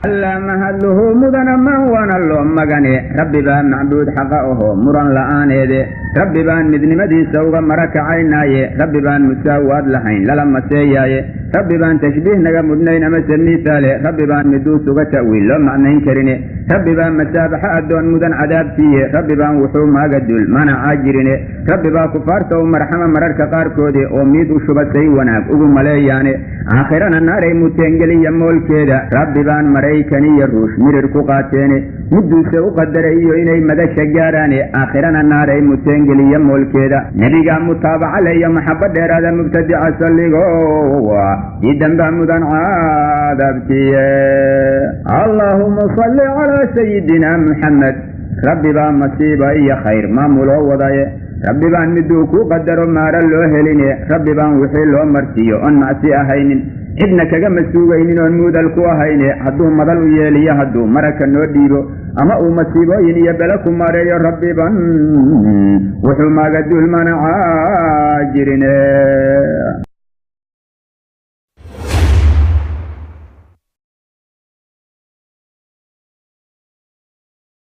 Alla mahadluhu mudana man waana loo magane. Rabbi baa macbuud xaqa aho muran la'aaneede. Rabbi baan midnimadiisa uga mara kacaynaaye. Rabbi baan musaawaad lahayn lala maseeyaaye. Rabbi baan tashbiih naga mudnayn amase miihaale. Rabbi baan miduu suga ta'wiil loo macnayn karine. Rabbi baa masaabaxa addoon mudan cadaabtiiye. Rabbi baan wuxuu maaga dul mana caajirine. Rabbi baa kufaarta u marxama mararka qaarkoode oo miid u shubasay wanaag ugu maleeyaane. Aakhirana naaray muteengeliya moolkeeda. Rabbi baan Maraykan iyo Ruush mirir ku qaateene, mudduuse u qadaray iyo inay madasha gaaraane. Aakhirana naaray muteengeliya moolkeeda. Nebigaa mutaabaca le iyo maxabo dheeraada mubtadica salligo diidan baa mudan cadaabtiye. Allaahuma salli calaa sayidina Muxamed. Rabbi baa masiiba iyo khayr maamuloo wadaye. Rabbi baan miduu ku qadaro maara loo heline. Rabbi baan wixii loo marsiiyo oon macsi ahaynin cidna kagama suugaynin oon muudal ku ahayne. Hadduu madal u yeeliyo, hadduu maraka noo dhiibo, ama uu masiibooyin iyo bele ku mareeyo, rabbiban wuxuu maaga duulmana caajirine.